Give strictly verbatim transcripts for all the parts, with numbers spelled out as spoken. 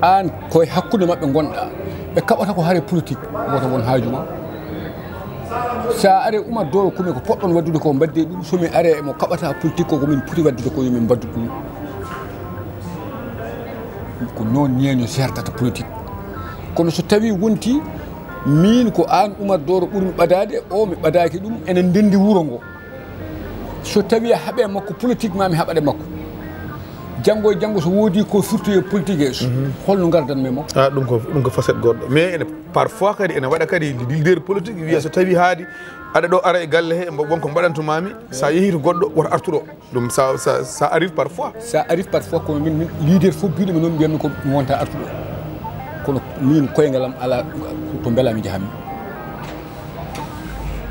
Aan koye hakkunde maɓɓe ngonɗa, ɓe kaɓata ko hare politique, woto won haaju ma. Sa are Umar Doro Kume, ko poɗɗon waddude ko mbadde ɗum, so mi are mo kaɓata politique ko, ko min poti waddude ko yo min mbaddu ɗum. Ko noon ñeeño sertata politique. Kono so tawi wonti min ko aan Umar Doro ɓurmi ɓadaade, o mi ɓadaaki ɗum, enen ndendi wuro ngo. So tawi a haɓe makko politique ma mi haɓaɗe makko. Janngo e janngo so woodi ko firtoye politique e holno ngardan mi makko? Ah, ɗum ko, ɗum ko facette goɗɗo. Mais ene, parfois kadi ene waɗa kadi leader politique wiya so tawi haadi aɗa ɗo ara e galle he, mbo-, wonko mbaɗantu mami, sa yehi to goɗɗo woto artu ɗo. Ɗum ça, ça, ça arrive parfois. Ça arrive parfois, kono min, min leader fof biɗo mi noon mbiyatmi ko mi wonta artuɗo. Kono min koyngal am ala to mbela mi jahammi.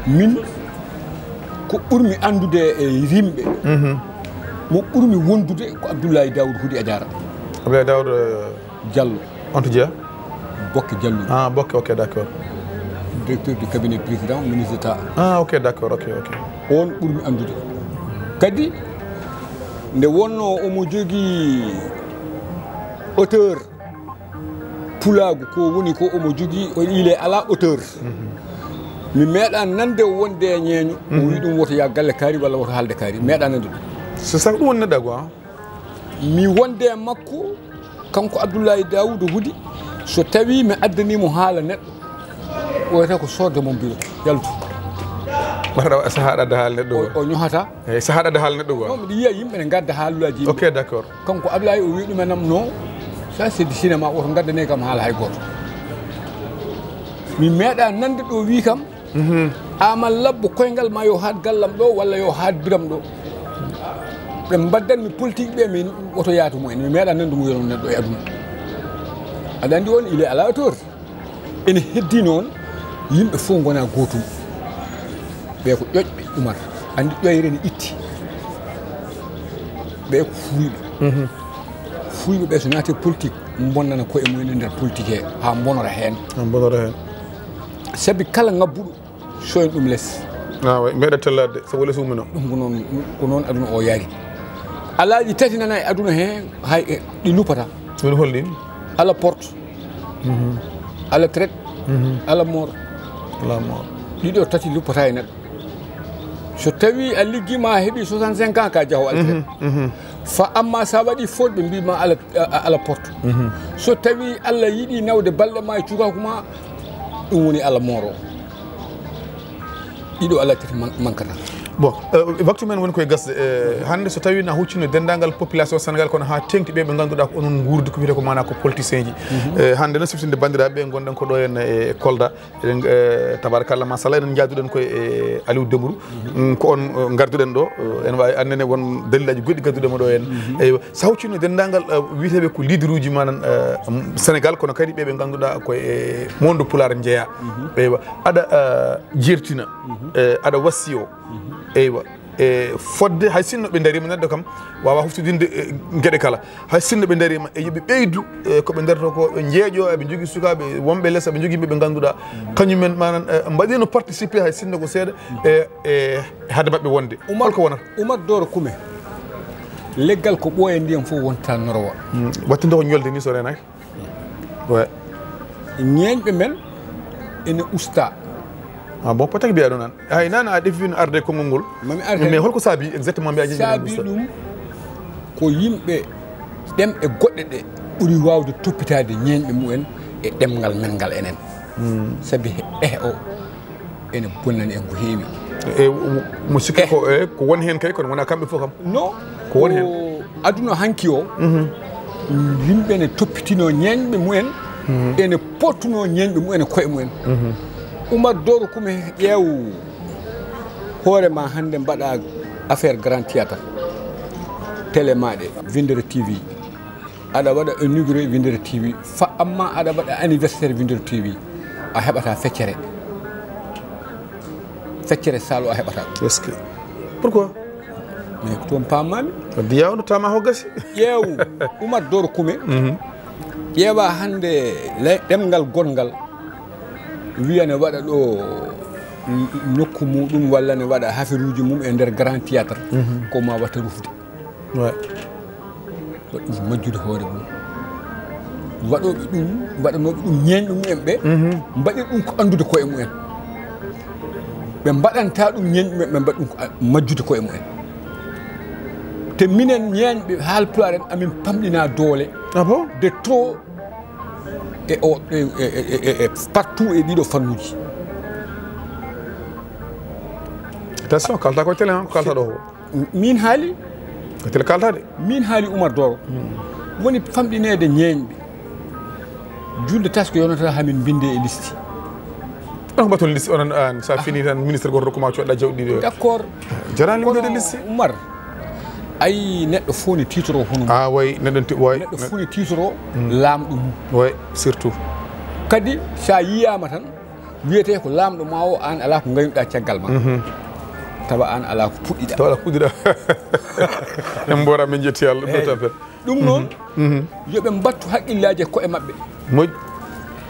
Min ko ɓurmi anndude e yimɓe, mo ɓurmi wondude ko Abdoulaye Daoud Houdy Adiara. Abdoulaye Daoud, euh, Diallo. On to jeeya? Bokke Diallo. Ah, Bokke, ok, d'accord. Directeur du cabinet président, ministre d'État. Ah, ok, d'accord, ok, ok. On ɓurmi anndude. Kadi, nde wonno omo jogii auteur pulaagu, ko woni ko omo jogii, o ile ala auteur. Mi meeɗa nande o wonde e ñeeño, o wi ɗum woto yaa galle kaari walla woto haalde kaari. Meeɗa nande ɗum. C'est ça, ko ɗum woni neɗɗaagu, ah? Mi wonde e makko, kanko Abdoulaye Daouda Houdy, so tawi mi addani mo haala neɗɗo, o wiyata ko sorde mon biro, yaltu. Mbaɗa sahaa aɗa adda haala neɗɗo O, o ñohata. Eyi, sahaa aɗa adda haala neɗɗo goo. Non, miɗa yiya yimɓe ne ngadda haalullaji yimɓe. Ok, d'accord. Kanko Abdoulaye o wi ɗumen nam, non, ça c'est du cinéma, woto ngaddane kam haala hay gooto. Mi meeɗa nande ɗo wi kam, Amal Labbo koyngal ma yo haat gallam ɗo walla yo haat biram ɗo. Ɓe mbaddanmi politique ɓe, min woto yaatu mumen. Mi meeɗa nandu mumen neɗɗo e aduna. Aɗa andi on, il est à la hauteur. Ene heddi noon, yimɓe fof ngona gootum. Ɓe ko ƴoƴɓe Umar. Andi ƴoyre ne itti. Ɓe ko fuuyɓe. Fuuyɓe ɓe so naati politique, bonnana koye mumen e nder politique he, haa mbonora heen. Haa mbonora heen. Sabi kala ngabbuɗo, so en ɗum les. Ah, oui, meeɗa tellaade, sabu les ummino. Ɗum ko noon, ko noon aduna o yaari. Alaaji tati nana e aduna he, hay e ɗi luppata. Woni holɗi? Ala porte. Ala traite. Ala mort. Ala mort. Ɗiɗo tati luppata e neɗɗo. So tawi a liggi ma a heɓi soixante-cinq ans ka jaho alkere. Fa amma sa waɗi faute ɓe mbi ma ala, a-, ala porte. So tawi Allah yiɗi nawde balɗe ma e cukaku ma, ɗum woni Allah mooro. Ɗiɗo Allah tati man-, mankata. Bon, euh, waktu men woni koye gasde, euh, hannde so tawi na huccino denndaangal population Sénégal kono haa teŋti ɓe ɓe ngannduɗaa ko onon nguurdi ko wiyetee ko maanaa ko politicien ji. Euh, hannde noon siftinde banndiraaɓe ɓe ngonɗen ko ɗo en e Kolda. Eɗen, eh, tabarakallah, machallah, eɗen njaaduɗen koye, eh, Aliou Dembourou. Mm, ko on, eh, ngarduɗen ɗo, eh, ene waawi annene won dalilaji goɗɗi gadduɗe mo ɗo en. Eywa, so huccino denndaangal, eh, wiyeteeɓe ko leader uji manan, eh, m-, Sénégal, kono kadi ɓe ɓe ngannduɗaa koye, eh, monde pulaar njeeya. Eywa, aɗa, eh, jertina, eh, aɗa wasiyo. Eywa. E fodde, hay sinno ɓe ndariima, neɗɗo kam waawa huftidinde, e, geɗe kala. Hay sinno ɓe ndariima, e yo ɓe ɓeydu, e, ko ɓe ndarata ko, ɓe njeeƴo, eɓe njogii sukaaɓe wonɓe les, eɓe njogii yimɓe ɓe ngannduɗaa kañum en, manan, e, mbaɗiino participer hay sinno ko seeɗa, e, e, hade maɓɓe wonde. Umar, holko wonata? Umar Doro Kume, leggal ko ɓooya ndiyam fof wonta norowa. Mm, wattinde ko ñolde ni so reenaaki. Ouais. Ñeeñɓe men ene usta. Ah bon, peut-être mbiya ɗum nan. Hay nana a ɗefi no arde konngol ngol. Mami arde. Mais holko saabi exactement mbiya ñeeñɓe men saabi usta? Ɗum ko yimɓe ɗemɗe goɗɗe ɗe ɓuri waawde toppitaade ñeeñɓe mumen e ɗemngal men ngal enen. Hmm. Sabi he, eh, o ene bonnani en ko heewi. E, mo sikki ko, e, ko won heen kay, kono wonaa kamɓe fof kam. Non. Ko won heen? Ko aduna hanki o, yimɓe ne toppitino ñeeñɓe mumen, ene pottuno ñeeñɓe mumen e koye mumen. Umar Doro Kume, ƴeew hoore ma hannde mbaɗa affaire Grand Théâtre, télé maɗe, Windere T V. Aɗa waɗa inauguré Windere T V, fa amma aɗa waɗa anniversaire Windere T V, a heɓata feccere. Feccere salo a heɓata. Est-ce que? Pourquoi? Mais ko toon pammami. Ko diyaw no tama ko gasi. Ƴeew, Umar Doro Kume. Ƴeewa hannde le-, ɗemngal gonngal. Wiya ne waɗa ɗo n-, nokku muɗum walla ne waɗa hafiruuji mum e nder Grand Théâtre. Ko ma wata rufde. Ouais. Waɗi majjude hoore mum. Waɗooɓe ɗum, waɗanooɓe ɗum ñeeñɓe mumen ɓe, mbaɗi ɗum ko anndude koye mumen. Ɓe mbaɗanta ɗum ñeeñɓe mumen, ɓe mbaɗi ɗum ko a-, majjude koye mumen. Te minen ñeeñɓe Haalpulaar en, amin pamɗina doole. Ah bon? De trop e o, e, e, e, e partout e ɗiɗo fannuuji. Attention, kalta ko télé, hein, ko kalta ɗo ko. Min haali. Ko télé kalta de. Min haali Oumar Doro. Woni famɗineede ñeeñɓe. Julde tasko yonata hamin mbinde e liste. Ɗon ko baton liste onon an, sa fini tan ministre goto rokkuma coɗɗa jawɗi ɗo. D'accord. Jarani winndede liste. Oumar, ayi neɗɗo fof ne titoro hono mum. Ah, way, neɗɗo ti-, way. Neɗɗo fof ne titoro laamɗo mum. Way, surtout. Kadi sa yiyama tan, wiyete ko laamɗo ma o, an ala ko ngaynuɗa caggal ma. Tawa an ala ko puɗɗiɗa. Tawa ala ko puɗɗiɗa. En mbora, min jetti Allah, ɗum ɗo tampere. Ɗum noon, yo ɓe mbattu haqqillaaji e koye maɓɓe. Moƴƴi.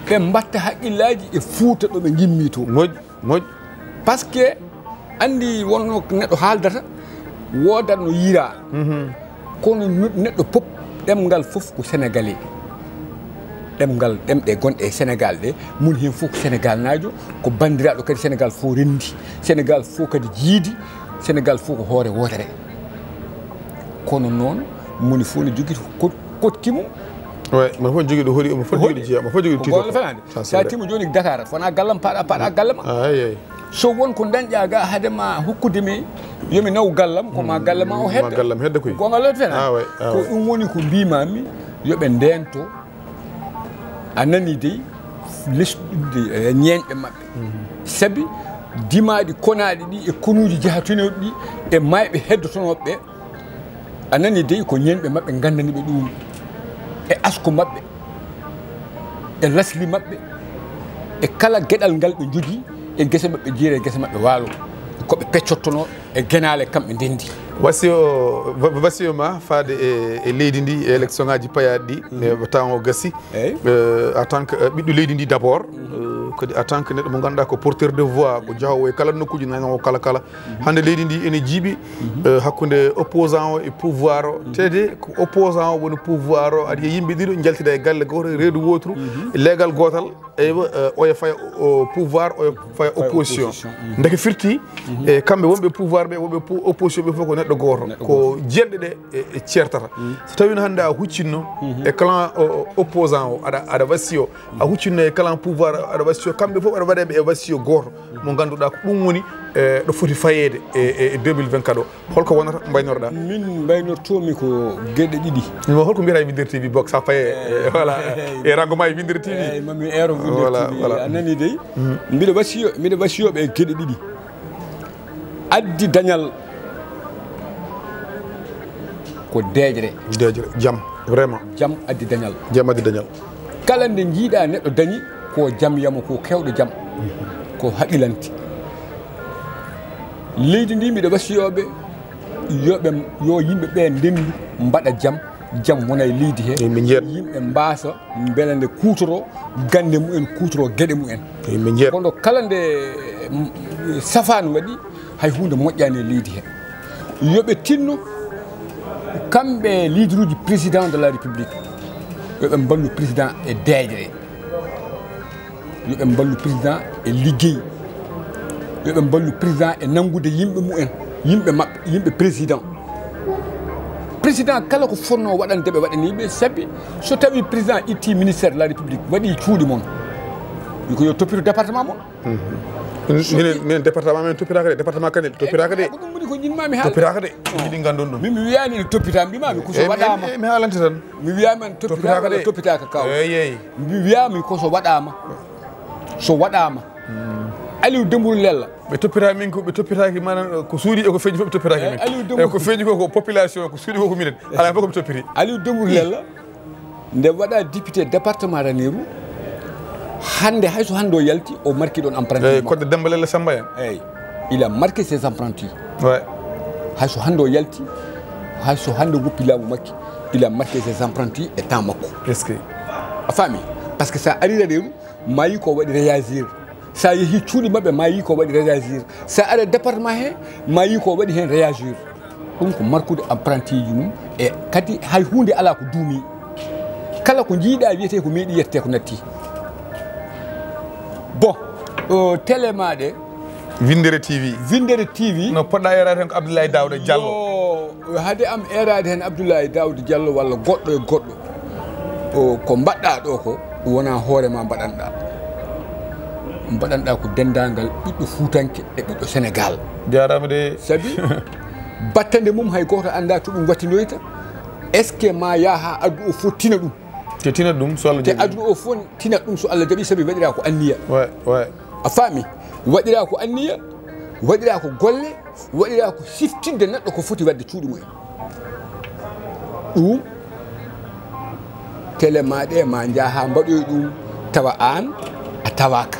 Ɓe mbatta haqqillaaji e Fuuta ɗo ɓe ngimmi to. Moƴƴi, moƴƴi. Parce que anndi wonno neɗɗo haaldata, woodat no yiira. Kono nu-, neɗɗo pop, ɗemngal fof ko sénégalais. Ɗemngal, ɗemɗe gonɗe e Sénégal ɗe, moni heen fof ko sénégalnaajo, ko banndiraaɗo kadi Sénégal fof renndi. Sénégal fof kadi jiidi, Sénégal fof ko hoore wootere. Kono noon, moni fof ne jogii ko kot-, koɗki mum. Ouais, mo fof jogii ɗo hoɗi, mo fof jogii ɗo jeyaa, mo fof jogii ɗo tiiɗo. Ko golle fanaande. Sa timo jooni Dakar, wona gallam paɗa, paɗa galle ma. Ah, ayi, ayi. So won ko dañƴa ga, hade ma hokkude mi, yo mi naw gallam, ko ma galle ma o hedda. Ma gallam hedda koy. Ko gonga lot fena. Ah, ouais, ah, ouais. Ko ɗum woni ko mbimami, yo ɓe ndento. A nani dey, lesɗude, eh, ñeeñɓe maɓɓe. Sabi dimaɗi konaɗi ɗi e konuuji jahatunooɗi ɗi e mayɓe heddotonooɓe ɓe, a nani dey ko ñeeñɓe maɓɓe ngandani ɓe ɗum, e asko maɓɓe, e lasli maɓɓe, e kala geɗal ngal ɓe njogii, e gese maɓɓe jeeri, e gese maɓɓe waalo, ko ɓe peccottonoo e genaale kamɓe ndenndi. Wasiyo, wa-, wasiyo ma faade e, e leydi ndi, e élection ngaji payaaɗi ɗi, e temps o gasi. Eyyi. Euh, en tant que, euh, ɓiɗɗo leydi ndi d'abord, euh, kadi en tant que neɗɗo mo ngannduɗaa ko porteur de voix, ko jahoowo e kala nokkuuji, nanowo kala kala. Hannde leydi ndi ene jiiɓi, euh, hakkunde opposant o e pouvoir o. Tede ko opposant o woni pouvoir o, aɗa yiya yimɓe ɗiɗo njaltida e galle gooto, reedu wooturu, leegal gootal. Eywa, euh, oya faya o pouvoir, oya faya opposition. Ndeke firti, e kamɓe wonɓe pouvoir ɓe, wonɓe po-, opposition ɓe fof ko neɗɗo gooto. Neɗɗo gooto. Ko jeɗɗe ɗe e, e ceertata. So tawino hannde a huccinno e clan o, o opposant o, aɗa, aɗa wasiyo, a huccinno e clan pouvoir, aɗa wasiyo, kamɓe fof aɗa waɗa ɓe e wasiyo gooto. Mo ngannduɗaa ko ɗum woni, e, ɗo foti fayeede e, e, e deux mille vingt-quatre o. Holko wonata, mbaynorɗaa? Min mbaynortoomi ko geɗe ɗiɗi. Mo holko mbiyata e Winndere T V bok, sa faye, eh, voilà. E rango ma e Winndere T V. Eyyi, mami eero Winndere T V. Voilà, voilà. A nani dey? Mbiɗa wasiyo, mbiɗa wasiyoɓe e geɗe ɗiɗi. Addi dañal ko deeƴre. Deeƴre, jam, vraiment. Jam addi dañal. Jam addi dañal. Kala nde njiiɗa neɗɗo dañi, ko jam yamo, ko kewɗo jam, ko haqilante. Leydi ndi mbiɗa wasiyoɓe, yo ɓe, yo yimɓe ɓe ndendu, mbaɗa jam, jam wona e leydi he. Yimɓe njeeɗa. Yimɓe mbasa mbela nde kutoro gande mumen, kutoro geɗe mumen. Yimɓe njeeɗa. Kono kala nde, mm, safaan waɗi, hay hunde moƴƴani e leydi he. Yo ɓe tinno, kamɓe leaderuji président de la République, yo ɓe mballu président e deeƴre. Yo ɓe mballu président e liggey. Yo ɓe mballu président e nanngude yimɓe mumen, yimɓe maɓɓe, yimɓe président. Président kala ko fotnoo waɗande ɓe, waɗanii ɓe, sabi so tawii président itti ministère de la République, waɗi cuuɗi mon, yo ko yo toppito département mon. Minen, minen département men toppitaaka de, département Kanel toppitaaka de. Ko ɗum woni ko jiɗmami haalde. Toppitaaka de. Jiɗi ngandon ɗum. Min mi wiyani ne toppita, mbimami ko so waɗama. Mi haalante tan. Mi wiyami ne toppita walla toppitaaka kaw. Eyyi, eyyi. Mi wiyami ko so waɗama. So waɗama. Aliou Dembourou Lella. Ɓe toppita min ko, ɓe toppitaki, maanaam, ko suuɗi e ko feeñi fof ɓe toppitaki min. Aliou Dembourou. E ko feeñi ko, ko population, ko suuɗi ko, ko minen. Ala fof ko ɓe toppiti. Aliou Dembourou Lella. Nde waɗa député département Ranérou, hannde, hay so hannde o yalti, o marki ɗon empreinte. Eyyi, kodde Demba Lella Samba en. Eyyi, il a marqué ses empreintes. Ouais. Hay so hannde o yalti, hay so hannde o woppi laamu makki, il a marqué ses empreintes e temps makko. Est-ce que? A faami? Parce que sa ari Ranérou, ma yi ko waɗi réagir. Sa yehi cuuɗi maɓɓe, ma yi ko waɗi réagir. Sa ara département he, ma yi ko waɗi hen réagir. Ɗum ko markude empreinte ji mum E kadi hay huunde alaa ko duumi. Kala ko njiiɗaa wiyetee ko meeɗi, yettee ko natti. Bon, o, télé maa ɗe. Winndere T V. Winndere T V. No poɗɗa eeraade heen ko Abdoulaye Daouda Diallo. Yo, hade am eeraade heen Abdoulaye Daouda Diallo walla goɗɗo e goɗɗo. O, ko mbaɗɗaa ɗo ko wonaa hoore ma mbaɗanɗaa. Mbaɗanɗaa ko denndaangal ɓiɗɗo Fuutanke e ɓiɗɗo Senegaal. Jaaraama de. Sabi battande mum hay gooto anndaa to ɗum wattinoyta. Est-ce que ma yaha addu o fof tina ɗum? Te tina ɗum so Allah Te jaɓi. Aduna o fof tina ɗum so Allah jaɓi, sabi waɗiraa ko anniya. Ouais, ouais. A faami? Waɗiraa ko anniya, waɗiraa ko golle, waɗiraa ko siftinde neɗɗo ko foti waɗde cuuɗi mumen. Ɗum, télé maa ɗe ma njaha mbaɗoy ɗum, tawa aan a tawaaka.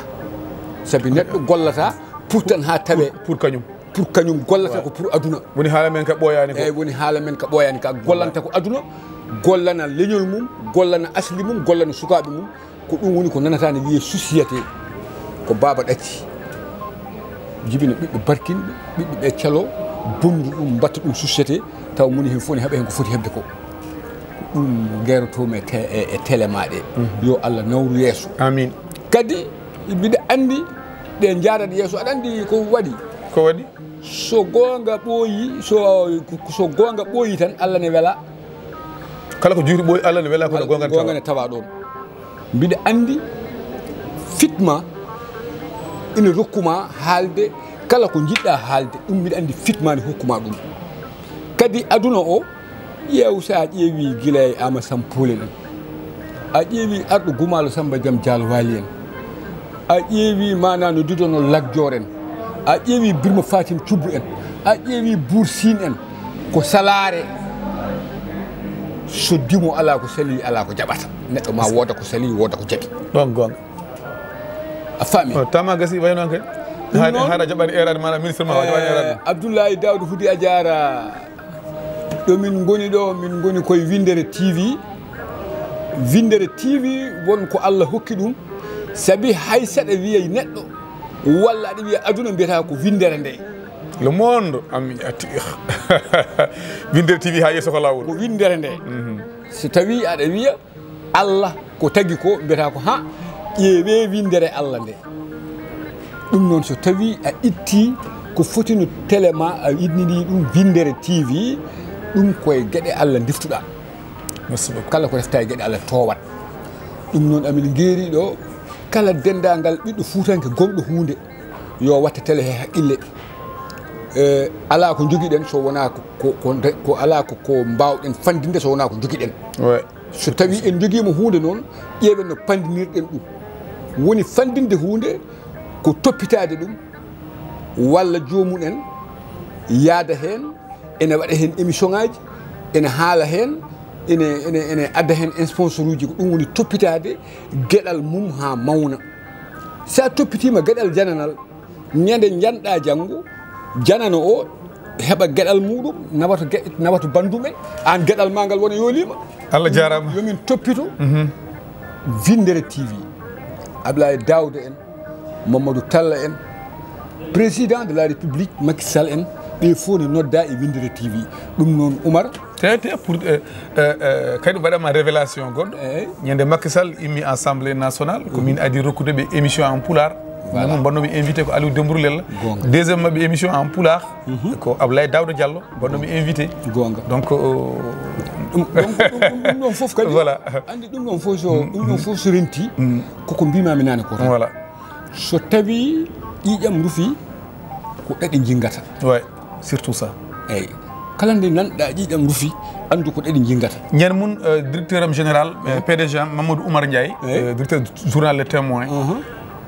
Sabi neɗɗo gollata pour tan haa tawee. Pour, pour kañum. Pour kañum gollata ko pour aduna. Woni haala men ka ɓooyaani ko. Eeyi, woni haala men ka ɓooyaani ka. Gollanta ko aduna, gollana leñol mum, gollana asli mum, gollana sukaaɓe mum. Ko ɗum woni ko nanata ne wiyee société. Ko baaba ɗacci. Jibina ɓiɓɓe barkinɓe, ɓiɓɓe ɓe calo, bondu ɗum, mbatta ɗum société, tawa moni heen fof ne heɓa heen ko foti heɓde ko. Ko ɗum ngeerotoomi e te-, e, e télé maa ɗe. Mhm. Yo Allah nawru yeeso. Amiin. Kadi, mbiɗa anndi ɗe njaarat yeeso. Aɗa anndi ko waɗi? Ko waɗi? So goonga ɓooyi, so, so goonga ɓooyi tan, Allah ne wela. Kala ko juuti ɓooyi, Allah ne wela, kono goonga ne tawa. Goonga ne tawa ɗoon. Mbiɗa anndi fit ma ina rokku ma haalde kala ko njiɗɗa haalde. Ɗum mbiɗa anndi fit ma ne hokku ma ɗum. Kadi aduna o, ƴeew, so a ƴeewi gila e Ama Sampol en, a ƴeewi arɗo Gumaalo Samba Jam Jaal Waali en, a ƴeewi maanaa no Dudono Lat Joor en, a ƴeewi Birma Fatim Cubbu en, a ƴeewi Buur Siin en, ko salaare. So dimo alaa ko sali, alaa ko jaɓata. Neɗɗo ma wooda ko sali, wooda ko jaɓi. Ɗon goonga. A faami? O, tama gasi, way noon kay. Ɗum haade, noon, haade a jaɓani eeraade, maanaam ministre ma, a jaɓani eeraade. Eh, Abdoulaye Daouda Fouti, a jaara. Ɗo min ngoni ɗo, min ngoni koye Winndere T V. Winndere T V, won ko Allah hokki ɗum. Sabi hay saɗa wiyay neɗɗo, walla aɗa wiya aduna, mbiyata ko winndere nde. Le monde, ami, ati. Winndere T V haa yeeso ko laawol. Ko winndere nde. Mhm. So tawi aɗa wiya, Allah ko tagi ko, mbiyata ko, ha, ƴeewee winndere Allah nde. Ɗum noon, so tawi a itti ko foti no télé ma, a inniri ɗum Winndere T V, ɗum koye geɗe Allah ndiftuɗa. Merci beaucoup. Kala ko refta e geɗe Allah towat. Ɗum noon, amin ngeeri ɗo, kala denndaangal ɓiɗɗo Fuutanke gonɗo huunde, yo watta télé he haqqille. Eh, alaa ko njogiɗen so wonaa ko, ko, ko nde-, ko alaa ko, ko mbaawɗen fanndinde so wonaa ko njogiɗen. Ouais. So tawi en njogiima huunde noon, ƴeewen no panndinirɗen ɗum. Woni fanndinde huunde ko toppitaade ɗum, walla joomum en yaada heen, ene waɗa heen émission ŋaaji, ene haala heen, ene, ene, ene adda heen sponsor uji. Ko ɗum woni toppitaade geɗal mum haa mawna. So a toppitiima geɗal jananal, ñande njanɗa janngo, janano o heɓa geɗal muɗum, nawato ge-, nawato bandum en, aan geɗal ma ngal wona yooliima. Allah jaaraama. Yo min toppito. Mhm. Winndere T V. Ablaye Daouda en, Mamadou Talla en, Président de la République Macky Sall en, ɓe fof ne nodda e Winndere T V. Ɗum noon, Oumar. Te, te, pour, euh, euh, euh, kadi mbaɗama révélation goɗɗo. Eyyi. Ñande Macky Sall immi Assemblée nationale, ko min adi rokkude ɓe émission en pulaar. Voilà. Min mbaɗnomi invité ko Aliou Dembourou Lella. Goonga. Deuxième maɓɓe émission en pulaar, mhm, ko Ablaye Daouda Diallo mbaɗnomi invité. Goonga. Donc, euh, ɗum, donc, ɗum, ɗum, ɗum ɗon fof kadi, voilà, andi ɗum ɗon fof so, ɗum ɗon fof so renti, mm, koko mbimami nane ko tan. Voilà. So tawi ƴiƴam rufi, ko ɗaɗi jingata. Ouais, surtout ça. Eyyi. Kala nde nanɗa ƴiƴam rufi, andu ko ɗaɗi jingata. Ñande mum, euh, directeur am général, euh, P D G am, Mamadou Oumar Ndiaye, euh, directeur journal Le Témoin. Mhm.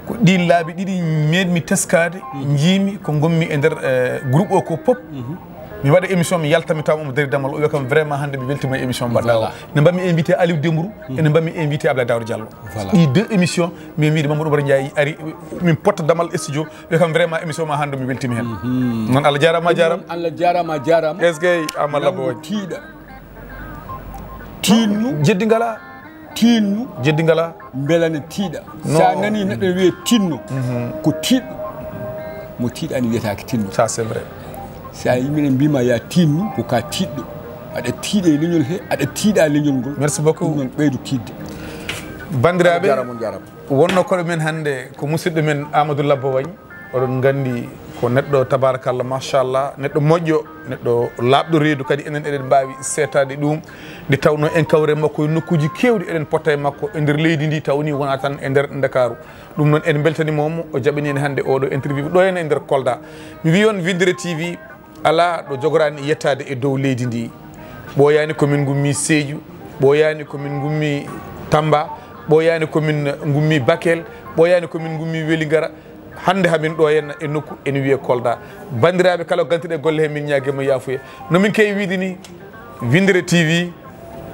Ko ɗin laabi ɗiɗi meɗmi teskaade, mhm, njiimi ko ngonmi e nder, euh, groupe o ko pop. Mhm. Mi waɗa émission, mi yalta, mi tawa omo dari dammal, o wiya kam, vraiment, hannde mi weltima e émission mbaɗɗa o. Voilà. Ne mbaɗmi invité Aliou Dembourou, mhm, ene mbaɗmi invité Abdoulaye Daouda Diallo. Voilà. Ɗi deux émission, min wiide Mamadou Oumar Ndiaye ari, min potta dammal studio, wiya kam, vraiment, émission ma hannde mi weltima heen. Mhm. Noon, Allah jaaraama, a jaaraama. Ɗum noon, Allah jaaraama, a jaaraama. Est-ce que Amadou Labbo waɗi? Tiiɗa. Tiinnu. Jeddi ngala. Tiinnu. Jeddi ngala. Mbela ne tiiɗa. Non. Sa nani neɗɗo ne wiye tinno, mhm, ko tiiɗɗo. Mo tiiɗani wiyetaake tinno. Ça, c'est vrai. Sa yimɓe ne mbima ya tinnu, ko ka tiiɗɗo. Aɗa tiiɗe e leñol he, aɗa tiiɗa leñol ngol. Merci beaucoup. Ɗum noon ɓeydu tiiɗde. Banndiraaɓe, on njaaraama, on njaaraama. Wonno koɗo men hannde ko musidɗo men Amadou Labbo Wañ. Oɗon nganndi ko neɗɗo, tabarakallah, machallah, neɗɗo moƴƴo, neɗɗo laaɓɗo reedu, kadi enen eɗen mbaawi seetaade ɗum. Nde tawnoo en kawre makko e nokkuuji keewɗi, eɗen potta e makko e nder leydi ndi, taw ni wonaa tan e nder Ndakaaru. Ɗum noon, en mbeltaniima mo, o jaɓani en hannde oɗo interview ɗo henne e nder Kolda. Mi wiyi on, Winndere T V alaa ɗo jogoraani yettaade e dow leydi ndi. Ɓooyaani ko min ngummi Sédhiou, ɓooyaani ko min ngummi Tamba, ɓooyaani ko min ngummi Bakel, ɓooyaani ko min ngummi Welingara. Hannde hamin ɗo henne e nokku ene wiyee Kolda. Banndiraaɓe, kala ko gantiɗe golle he, min ñaagii mo yaafuya. No min keewi wiide ni, Winndere T V,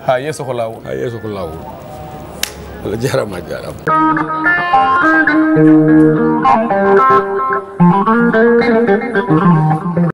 haa yeeso ko laawol. Haa yeeso ko laawol. Allah jaaraama, a jaaraama.